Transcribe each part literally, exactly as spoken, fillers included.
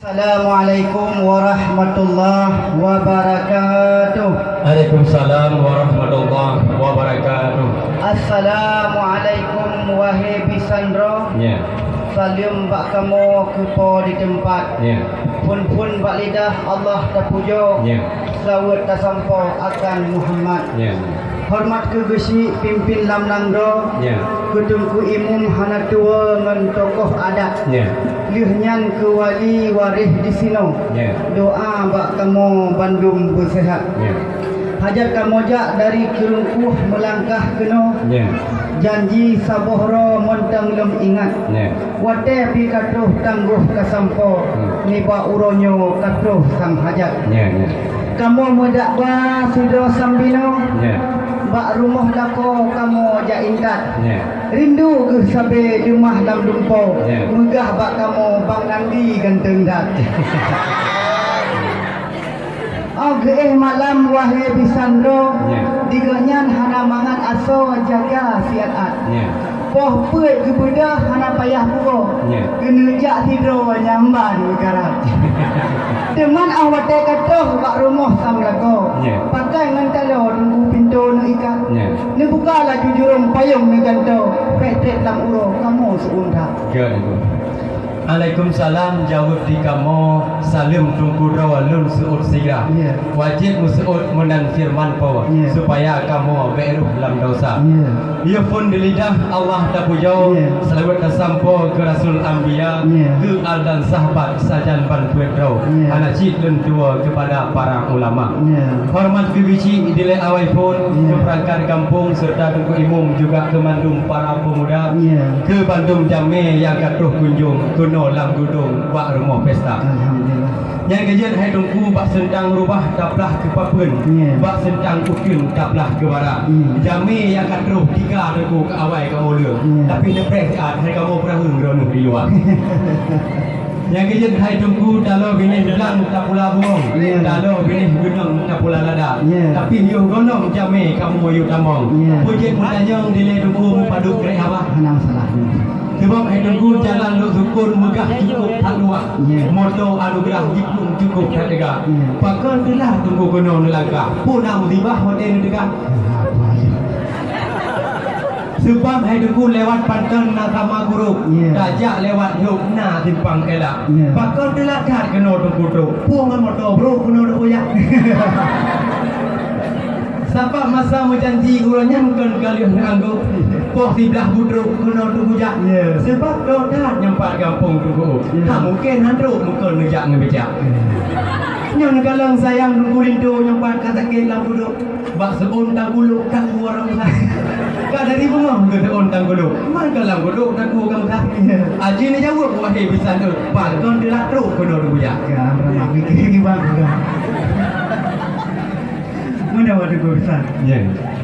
Assalamualaikum warahmatullahi wabarakatuh. Waalaikumsalam warahmatullahi wabarakatuh. Assalamualaikum, wahé bisan droe. Ya. Saleuem bak kamoe keu po di teumpat. Ya. Phon-phon bak lidah Allah tapujoe. Ya. Seulaweuet tasampoe akan Muhammad. Ya. Horeumat keu geuchik pimpin lam nanggroe, ya, keu teungku imum hana tuwoe ngon tokoh adat. Ya. Lheueh nyan keu wali waréh disinoe. Ya. Doa bak kamoe bandum beuseuhat. Ya. Hajat kamoe jak dari keu rungkuh meulangkah keunoe. Ya. Janji saboh droe mantong lom ingat. Ya. Watée pih ka troh tanggôh kasampoe, hmm, nibak uroe nyoe ka troh sang hajat. Ya, ya. Kamoe meudakwa sidroe sambinoe, ya, bak rumoh lakoe kamoe jak intat. Ya. Rindu geuh sabe leumah lam lumpoe, ya, meugah bak kamoe Bang Nandi ganteng that. Oh geuéh malam wahé bisan droe, ya, di gobnyan hana mangat asoe jaga siat-at. Ya. Poh peuet geubeudôh hana payah pugoe. Ya. Keuneuk jak sidroe nyang ban meukarat. Teuma 'oh watée ka troh bak rumoh sang lakoe, ya, pakai ngon taloe teungku pintoe neuikat. Ya. Neubuka laju jurông payông neugantoe, péh trép lam uroe kamoe seuôn that. Good, good. Waalaikumsalam, jaweueb di kamoe, saleuem teungku droe lôn seuôt sigra. Ya. Wajéb meuseuôt meunan feureuman Po, ya, supaya kamoe bék rôh lam desya. Ya. Yôh phon di lidah Allah tapujoe, ya, seulaweuet tasampoe keu Rasul Anbiya, ya, keu al dan sahabat sajan ban peuet droe. Ya. Hana cit lôn tuwoe keupada para ulama. Ya. Horeumat keu geuchik dilée awai phon, ya, keu peurangkat gampông seureuta teungku imum juga keu mandum para peumuda, ya, keu bandum jamé nyang ka troh kunjong keunoe lam gudong bak rumoh pesta. Alhamdulillah. Nyang keujeuet hai teungku bak seuntang rubah taplah keu papeuen, ya, bak seuntang uteuen taplah keu bara. Ya. Jamé nyang ka troh tika teungku keu awai kamoe leueng, ya, tapi neupreh siat hai kamoe peuraheueng droeneuh di luwa. Nyang keujeuet hai teungku, taloe binéh blang tapula bungong, ya, taloe binéh geunong tapula lada. Ya. Tapi yoh gohlom jamé kamoe yue tamong. Ya. Peue jeuet meutanyong dilée teungku meupadub krek haba. Hana masalah. Sabab hai teungku jalan lôn sukon meugah cukup that luwah. Ya. Moto anugeurah jiplueng cukup that teuga. Ya. Pakon teulat teungku keunoe neulangkah. Peue na musibah watée neuteuka. Ya, apa ya? Seubab hai teungku lewat panton na sama guruk, ya, tajak lewat lhok na simpang elak. Ya. Pakon teulat that keunoe teungku trok, pueng ngon moto brok keunoe teungku jak. Sabab masa meujanji uroe nyan kon ka lheueh neuanggô, poh siblaih butrok keunoe teungku jak. Ya. Seubab trok that nyang pat gampông teungku. Ya. Ka mungken han trok meukon neujak ngon bijak. Ya. Nyoe neukalon sayang teungku linto nyang pat ka sakét lam pudok. Bak seuôn tanggulok ka ureuëng meusaha. Ka dari beungoh geuseuôn tanggulok. Man ka lam gulok takue ka meusaha. Aji neujaweueb wahé bisan tu. Pakon teulat trok keunoe teungku jak. Ka ramah mikir kiban ka. Meunan watée geupesan. Ya.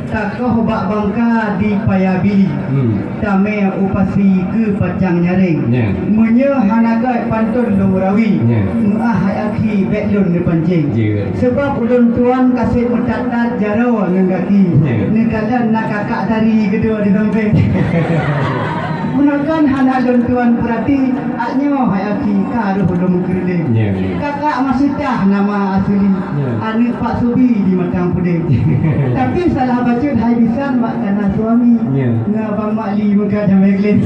Takoh bak bangka di Paya Bili. Hmm. Tamé u pasi keu pacang nyaréng. Ya. Meunyoe hana gét panton lôn rawi, ya, meuáh hai akhi bék lôn neupancéng. Ya. Sabab ulôn tuan ka sép meutat-tat jaroe ngon gaki. Ya. Neukalon na kakak tari geudoe di sampéng. Meunoe kan hana lôn tuan peurati, ak nyoe hai akhi ka rôh lôn meukeureuléng. Ya, ya. Kakak Masitah nama asli. Ya. Aneuk Pak Subi di Matang Pudeng. Tapi salah bacut hai bisan bak kana suami. Ya. Ngon Abang Mak Li muka jamé gleh.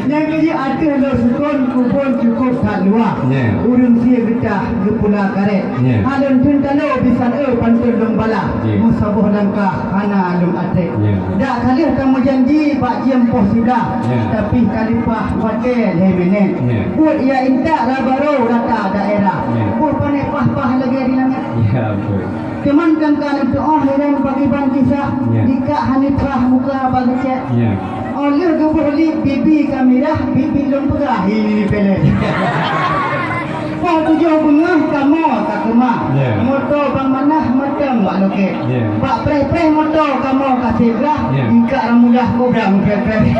Nyang keujeuet ateueh lôn sukon kubon cukup that luwah. Ya. Ureuëng sie geutah geupula karet. Ya. Ha lôn teuntalo bisan eu panton lôn balah. Ya. Meusaboh langkah hana lôn até. Ya. Dak ka lheueh tameujanji bak jeuem poh siblaih, ya, tapi ka leupah watée lhée minét. Ya. Buet ya intat raba roe rata daerah. Ya. Boh pané pah-pah lagée di langét. Ya, betul. Teuma kan ka neutuoh hiran pakriban kisah, ya, dikak hana trah muka bak geucet. Ya. Oh lheueh geuboh lip bibi ka mirah, bibi lôn peugah ini peulét. Poh tujoh beungoh kamoe ka keumah. Ya. Moto Bang Manah mantong bak lokét. Ya. Bak preh-preh moto kamoe ka siblaih. Ya. Dikak ramudah kobra meupreh-preh.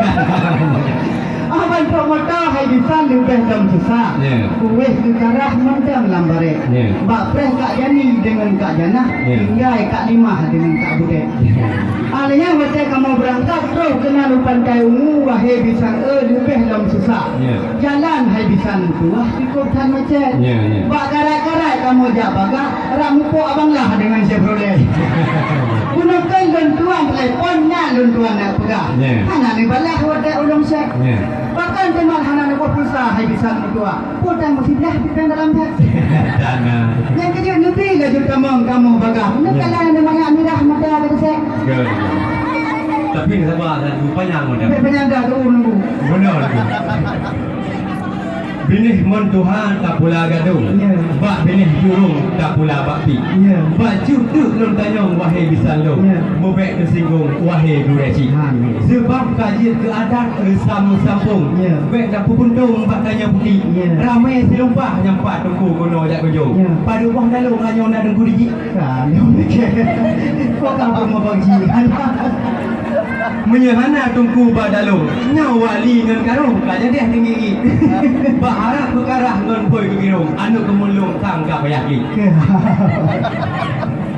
Ban trok moto hai bisan leubeh lom susah. Ya. Kuweh geukarah mantong lam barek. Ya. Bak preh Kak Yani deungon Kak Janah, ya, tinggai Kak Limah deungon Kak Budek. Ya. Alèh nyan watèe kamoe beurangkat troh keunan u Pantai Ungu, wahé bisan e, leubeh lom susah. Ya. Jalan hai bisan meutuah cukôp that macet. Ya, ya. Bak karai-karai kamoe jak bagah, rab mupok abang lah deungon Chevrolet. Bunoe kheun lôn tuan telepon, na lôn tuan na peugah. Ya. Hana neubalah watèe ulôn chat. Ya. Bahkan teuma hana neuboh pulsa hai bisan meutuah. Peue tan meusiblah pipéng dalam bèk. Nyang keujeuet neubi laju tamong kamoe bagah. Neukalon neumanyak mirah mata geudesék. Good. Tapi saba, satu panyang udah. Panyang dah tu nunggu. Benar. Binéh mon tuha tapula gadong. Ya. Bak binéh jurông tapula bak pih. Ya. Bak jih teuk lôn tanyong wahé bisan lôn. Ya. Mubèk teusinggong wahé gurèe chik. Amin. Seubab ka jeuet keu adat reusam meusampông. Ya. Bèk tapeupuntông bak tanyoe putéh. Ya. Ramé silumpah nyang pat teungku keunoe jak keujong. Ya. Padub boh dalông anyong na teungku dijik. Ka, nyoe pikir. Kok ka peurumoh bang jih? Meunyoe hana teungku bak dalông, nyoe wali ngon karông ka jadeh tinggi-tinggi. Bak harab beukarah ngon bôi keugirông, aneuk keumulông sang ka payah klik.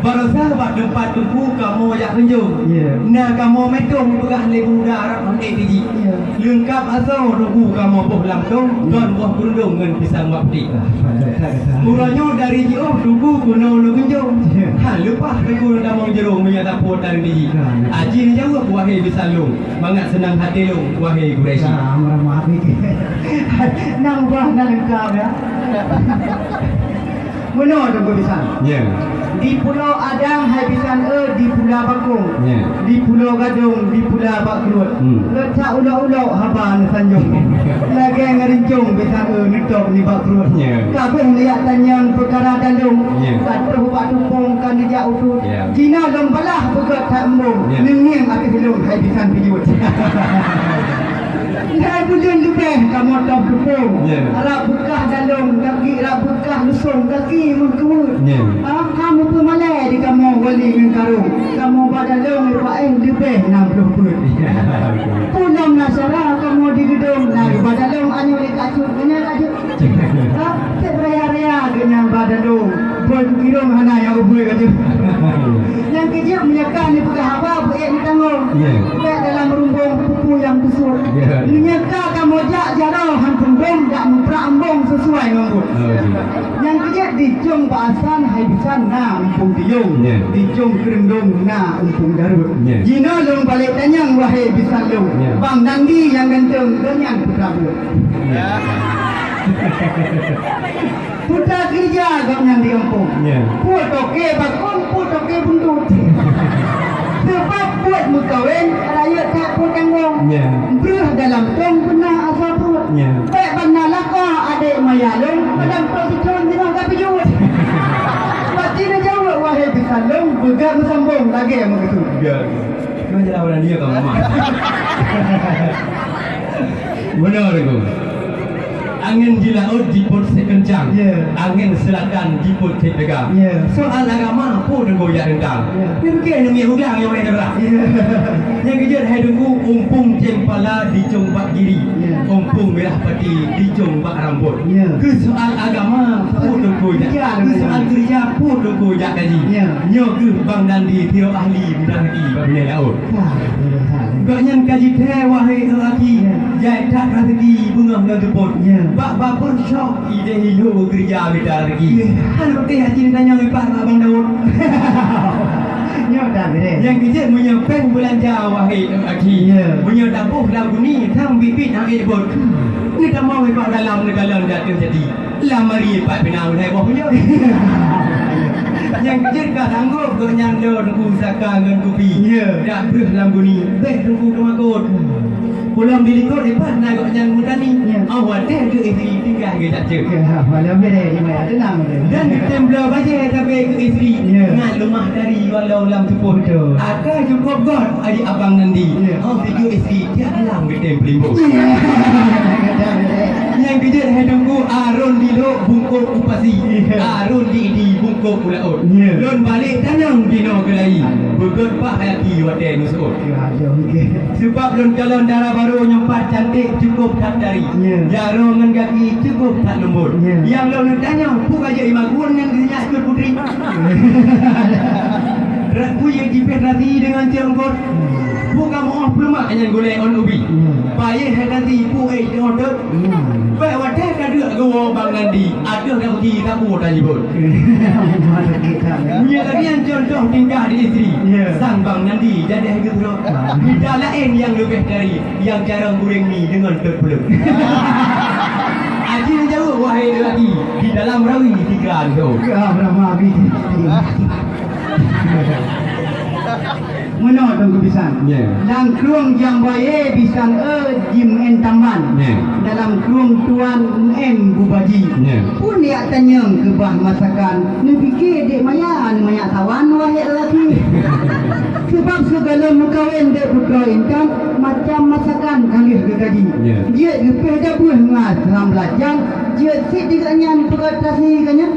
Baroesa bak teumpat teungku kamoe jak keujong. Ya. Na kamoe meutueng peugah lé pemuda Arab hana tiji. Ya. Leungkap asoe teungku kamoe boh lam tong, kon boh keureudueng ngon pisang mak peuti. Uroe nyoe dari jiôh teungku keunoe neugeunjong. Ya. Ha, leupah teungku tamong jurông meunyoe tapue tan tiji. Ya, ya. Aji neujaweueb wahé bisan lôn, mangat seunang até lôn wahé Quraisy. Ya, meuramah até. Nang bah na leungkap ya. Meunoe teungku bisan. Ya. Di Pulo Adang hai bisan e, di Pula Bakong. Ya. Di Pulo Gadong, di Pula Bak Kruet. Hmm. Letak ulok-ulok haba neusanjong. Lagèe ngeurincong bisan e, neutôb nibak kruet. Ya. Ka beuh neujak tanyong peukara dalông. Ya. Ka troh bak tupông ka neujak utôt. Ya. Jinoe lôn balah beugöt that embong. Ya. Neungieng ateueh lôn hai bisan pijuet. Hai buleuen leubeh kamoe tôb tupông. Ya. Rab beukah dalông, kaki rab beukah lusong, kaki meukeue. Ya. Ah, ka meupeumalèe di kamoe wali ngon karông. Kamoe bak dalông paéh leubeh nam ploh peuet. Ya. Pulang na syara kamoe di geudong, na bak dalông anyong lé kacut, keunyang kacut. Ha, cit raya-raya geunyang bak dalông. Bôi kukirong hana nyang ubui ka jeuet. Nyang keujeuet meunyoe ka neupeugah haba beuék neutanggong. Ya. Bèk dalam rumbong pupu nyang kusut. Ya. Meunyoe ka kamoe jak jaroe han tundong, dak meuprak embong sesuai ngon buet. Oh, ya. Nyang keujeuet di Jong Bak Asan hai bisan na umpung tiyong. Ya. Di Jong Keurendong na umpung darut. Ya. Jinoe lôn balek tanyong wahé bisan lôn. Ya. Bang Nandi nyang ganteng, gobnyan putra buet. Ya. Putra keureuja gobnyan di gampông. Ya. Peue toke bakong, peue toke buntut. Seubab buet meukawen, rayeuk that peue tanggong. Ya. Breuh dalam tong beuna asa pruet. Ya. Bèk bana laka adék maya lôn, padam trok sithon jinoe ka pijuet. Bak jinoe jaweueb wahé bisan lôn, beugöt meusambong lagèe meukeusut. Ya. Nyoe jeulaih ureueng dia ka mama. Benar itu. Angin di laôt jipôt sikencang. Ya. Angin selatan jipôt siteuga. Ya. Soal agama, peue teungku jak teuntang? Ya. Ni pikir ni minyeuk udang nyang main darah. Ya. Nyang keujeuet hai teungku, umpung cempala di cong bak giri. Ya. Umpung mirah pati di cong bak rambôt. Ya. Keu soal agama, peue teungku jak? Ya, keu soal keureuja, peue teungku jak kaji? Ya. Nyoe keuh Bang Nandi, tiro ahli muda hati bak binéh laôt. Gobnyan ka jithèe wahé e aki, ya, jai that raseuki beungoh ngon seupôt. Ya. Bak barber shop idéh ilho keureuja mita raseuki. Ya. Hana patéh aci tanyong ipat bak Abang Daud. Nyoe dah beres. Nyang keujeuet meunyoe péng beulanja wahé e aki. Ya. Meunyoe taboh lam guni, tham biet-biet hana ék bot. Neutamong ipat dalam neukalon di ateueh jati. Lam ari pat pih na ulèe boh punyueng. Nyang jeuet ka sanggob gobnyan lôn teungku saka ngon kupi. Ya. Dak breuh lam guni, bèk teungku teumakot. Pulang di likot ipat na gobnyan meutani. Ya. Awak teh keu isteri tinggai geucak cek. Ya, malam beda ni, Maya. Tenang je. Dan tem bloe bajèe sabe keu isteri. Ya. Ngat leumah dari walau lam tuboh. Betul. Aka cukup got ari Abang Nandi. Ya. Oh, tiga isteri, tiap malam geutém pelimbung. Ya. Nyang keujeuet hai teungku, aron di lhok bungkôh Upasi, iya, arun di idi bungkôh u laôt. Iya. Lôn balek tanyong dinoe keulayi, beugöt bah laki watée neuseuôt. Ya, ya, oke. Sabab lôn kalon dara barô nyang pat cantik, cukup that tari. Iya. Jaroe ngon gaki cukup that leumbot. Iya. Nyang lôn tanyong, peue ka jeuet imagun nyan geunyak jeuet putri? Rabu ye jipet rasi deungon ceuengkot. Peue ka meu'oh peulemak nyan gulée ôn ubi. Iya. Payéh that rasi peue éh teuôt. Bèk watèe ka deuek geuwoe Bang Nandi, ateueh daun ji sapeue tajibot. Meunyoe lagèe nyan contoh tingkah di istri, ya, sang Bang Nandi jadi hai geutrok. Mita laén nyang leubeh dari nyang carông gurèng mi deungon tot peuleueng. Aji jaweueb, wahai lelaki, di dalam rawi tiga nyoe. Ya, Brahma Abi. Meunoe Teungku Bisan. Ya. Lam krueng Jambaye Bisan e jimeu'en tamban. Ya. Dalam krueng tuan meu'en bubaji. Ya. Pun yak tanyong keubah masakan, neupike dek maya, neumanyak sawan wahai lelaki. Sebab segala meukawen dek putroe intan, macam masakan ka lheueh geukaji. Ya. Jeuet geupeh dabeuh ngon seuram belacan, jeuet sit digak nyan peugah tasi geuh nyan.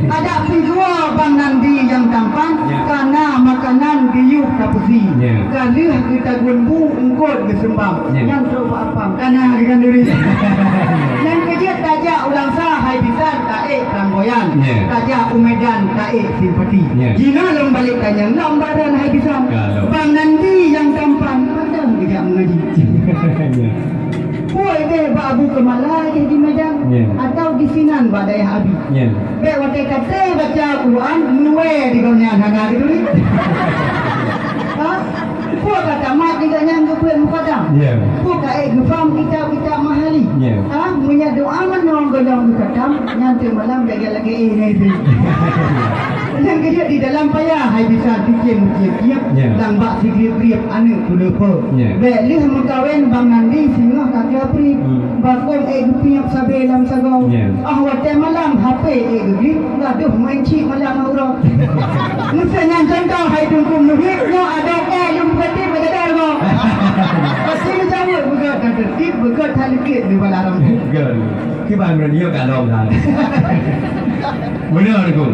Adak pih geuwoe Bang Nandi nyang tampan, ya, kana makanan geuyueh tapeusi. Ya. Ka lheueh geutagun bu eungkot geuseumbang. Ya. Nyan trok bak apam, kana geukanduri. Nyang keujeuet tajak u Langsa hai bisan taék Ramboyan. Ya. Tajak u Medan taék simpati. Ya. Jinoe lôn balek tanyong lam badan hai bisan. Kalau. Bang Nandi nyang tampan, padahai geujak mengaji. Ya. Puai deh bak Abu Keumala jih di Medan, ya, atau di sinan bak dayah Abi. Ya. Bèk watèe ka trép baca Quran, meuwèe di gobnyan hana geuturi. Ha? Peue ka tamat di gobnyan geupeuet mukadam? Ya. Peue ka ék geupaham kitab-kitab Mahali? Ya. Ha? Meunyoe doa meunoe gohlom geukhatam, nyan teuk malam lagèe-lagèe éh nyan. Nyang keujeuet di dalam paya hai bisan pike meuciep-ciep, ya, lam bak sigriep-griep aneuk tuleupe. Ya. Bèk lheueh meukawen Bang Nandi singoh ka keu apri. Hmm. Bakong ék geupiep sabe lam sagoe. Ya. Ah, watèe malam H P ék geuglip, gadoh main cit malam uroe. Meuseu nyan contoh hai Teungku Muhib, nyoe adoe éh lôn peugah teuh bak jadah goe. Pasti neujaweueb beugöt dan tertib, beugöt that leukét di balaram. Gön. Kiban meunyoe ka lom dah. Beuna Teungku.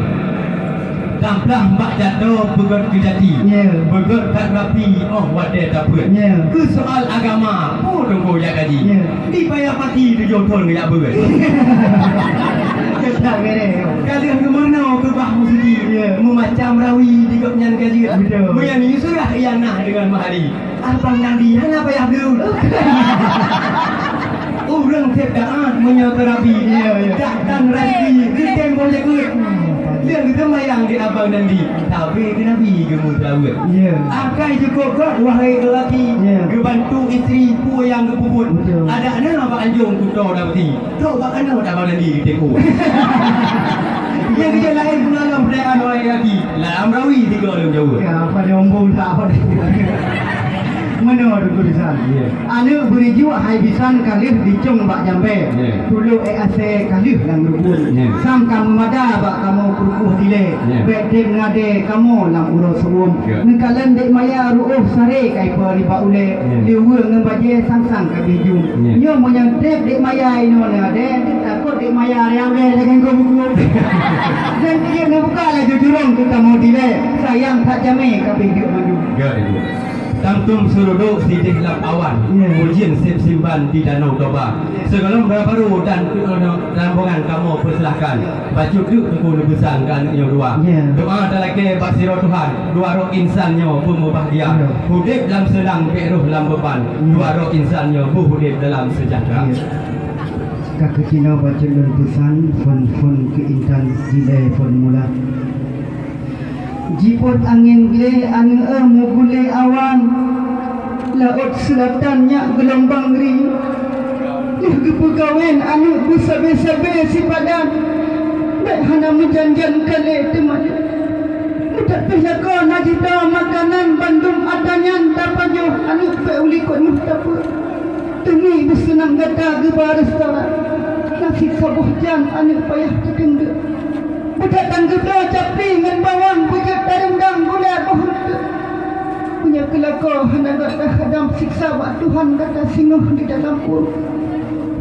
Tamplah bak jadoe beugöt keujati. Ya. Beugöt that rapi 'oh watèe tapeuet. Ya. Keu soal agama, peue Teungku jak kaji? Ya. Di payah pati tujoh thon geujak beuet. Ka lheueh geumeurunoe keubah meusuci. Ya. Meumacam rawi di gobnyan ka jeuet. Betul. Meunyan meunyoe surah nyang na deungon Mahali. Abang Nandi hana payah beuet. Ureueng sép taát meunyoe keu Rabi. Ya, ya. Dak tan raseuki geutem boh jakeuet. Lheueh geuseumayang di Abang Nandi, sabe keu Nabi geumeuseulaweuet. Ya. Akai jukôb göt wahai lelaki, ya, geubantu istri peue nyang geupeubuet. Betul. Adak na bak anjong kuto Daweti. Trok bak keunoe Abang Nandi geuteupeue. Nyang keujeuet laén peungalom peudayaan wahai lelaki. Lam rawi tiga lôn jaweueb. Ya, pada umbung tak pada. Meunoe Teungku Bisan. Ya. Aneuk beurijuek hai bisan ka lheueh dicong bak jambée. Ya. Tulok ék asée ka lheueh lam lubuen. Ya. Sang ka meumada bak kamoe peurukoh dilée. Ya. Bèk trép ngadée kamoe lam uroe siuem. Ya. Neukalon dek maya ruoh saré ka ipa nibak ulée. Ya. Liweue ngon bajée sang-sang ka bih jum. Ya. Nyoe meunyoe trép dek maya inoe neuadée, takot dek maya raya ulée lagée ngon buku. Dan dia neubuka laju jurông keu kamoe dilée. Sayang that jamé ka bih jeuet mandum. Ya, Ibu. Tangtung surudok sideh lam awan, ya, ujeuen sép simban di Danau Toba. Sigohlom dara barô dan, eh, rombongan kamoe peusilahkan. Bacut teuk Teungku neupeusan keu aneuk nyoe dua. Ya. Doa talakée bak sidroe Tuhan, dua droe insan nyoe beumeubahgia. Ya. Udeb lam seunang, bèk rhoh lam beuban. Ya. Dua droe insan nyoe beuh udeb dalam seujahteura. Ya. Ka keucinoe bacut lôn peusan, phon-phon keu intan dilée phon mula. Jipot angén glé aneuk meuguléh awan, laôt seulatan nyak geulombang ri. Lheueh geupeukawen aneuk beusabe-sabe sipadan, bèk hana meujan-jan kalé teumadan. Meutat pih lakoe na jita makanan bandum ata nyan tapajoh aneuk bèk u likot neuh tapeuet. Teungoh beuseunang gata geuba restoran, nasi saboh jan aneuk payah teudeunggeu. Beudôh tan geubloe capli ngon bawang, beujeuet tarendang gulai boh reuteuek. Meunyoe keu lakoe hana gata hadam, siksa bak Tuhan gata singoh di dalam ureueng.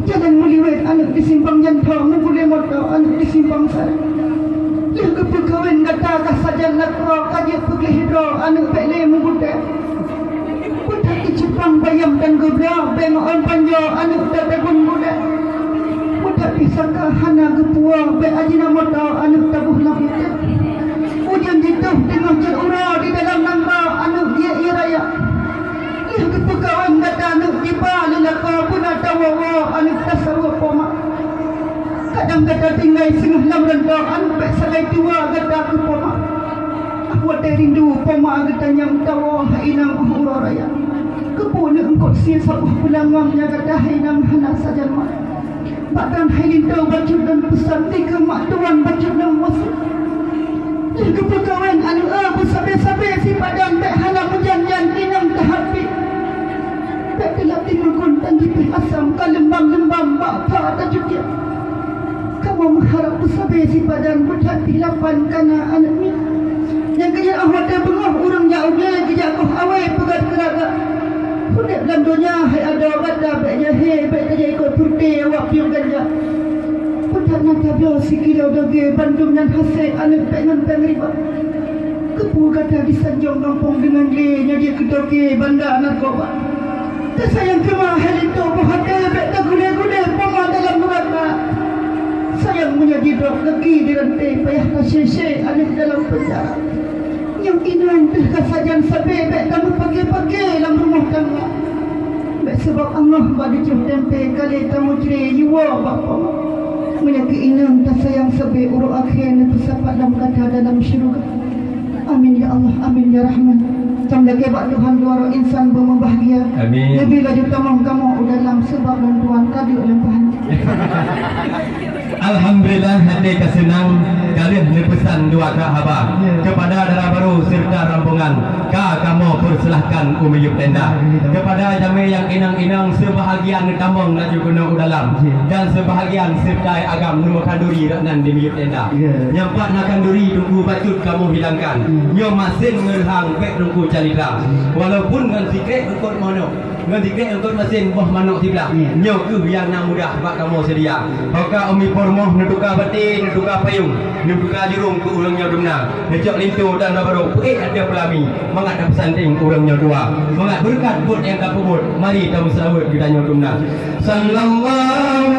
Jalan meuliwet aneuk di simpang jantoe, meuguléh moto aneuk di simpang Lheueh geupeukawen gata ka sajan lakoe, ka jeuet peugleh droe, aneuk bèk lé meugutèe. Peugah keu cupang bayam dan geubloe, bèk meu'ôn panjoe, aneuk tatagun gulèe. Peugah pih saka hana geupuwoe, bèk ajinomoto, aneuk taboh lam iték. Ujeuen jitôh teungoh jeuet uroe, di dalam nanggroe, aneuk jeuet ie raya. Lheueh geupeukawen gata aneuk jiba lé lakoe, beuna tawoe-woe, aneuk tasaweue poma. Kadang gata tinggai singoh lam reuntôh, aneuk bèk sagai tuwoe gata keu poma. Ah, watèe rindu poma geutanyoe tawoe hai inong óh uroe raya. Keupeue neuk eungkôt sie saboh peulangong nyang gata hai inong hana sajan mat. Bak droen hai linto bacut lôn peusan, dikeue mak tuan bacut lôn wasiet. Lheueh geupeukawen aneuk, eh, beusabé-sabé sipadan, bèk hana meujan-jan inong tahapi. Bèk teulap dimeugun dan jipéh asam, ka leumbam-leumbam bak pha tacukiek. Kamoe meuharab beusabé sipadan, beuthat pih lapan kana aneuk miet. Nyang keu nyan óh watèe beungoh ureueng jak u glé, geujak koh awai peugöt keuraga. Udép lam donya hai adoe gata bèk jahé, bèk tajak ikot peureute awak piôh ganja. Peugah na tabloe sikilo dogé, bandum nyan hasé aneuk bèk ngon péng riba. Keupeue gata disanjong gampông deungon lé, nyoe jeuet keu dogé banda narkoba. Teusayang teuma hai linto boh até, bèk tagulé-gulé poma dalam nuraka. Sayang meunyoe jidrop gaki di ranté, payah tasé-sé aneuk dalam peunjara. Nyang inong teuh ka sajan sabé, bèk tameupaké-paké lam rumoh tangga. Bèk sabab angoh bak dicuh tempe, ka lé tameucré jiwoe bak poma. Meunyoe keu inong tasayang sabé, uroe akhé neupeusapat lom gata dalam syeuruga. Amin ya Allah, amin ya Rahman. Tam lakèe bak Tuhan dua droe insan beumeubahgia. Amin. Leubeh laju tamong kamoe u dalam, sabab lôn tuan ka duek lam pahan. Alhamdulillah, até ka seunang, ka lheueh neupeusan dua krak haba. Ya. Kepada dara barô serta rombongan, ka kamoe peusilahkan u miyueb tenda. Kepada jamé nyang inong-inong, seubahagian neutamong laju keunoe u dalam, ya, dan seubahagian seutai agam neumeukanuri rot nan di miyueb tenda. Ya. Nyang pat na kanduri Teungku bacut kamoe hilangkan. Ya. Nyoe masén meureuhang bèk Teungku calitra. Ya. Walaupun ngon sikrek eungkôt manok, ngon sikrek eungkôt masén boh manok siblah. Ya. Nyoe keuh nyang na mudah bak kamoe seudia. Ho ka umi peurumoh neutuka baté, neutuka payong, neutuka jurông keu ureueng nyoe dumna. Neucok linto dan dara barô, peuék ateueh peulami, mangat tapeusanténg ureueng nyoe dua. Mangat beureukat buet nyang tapeubuet, mari tameuseulaweuet geutanyoe dumna. Sallallahu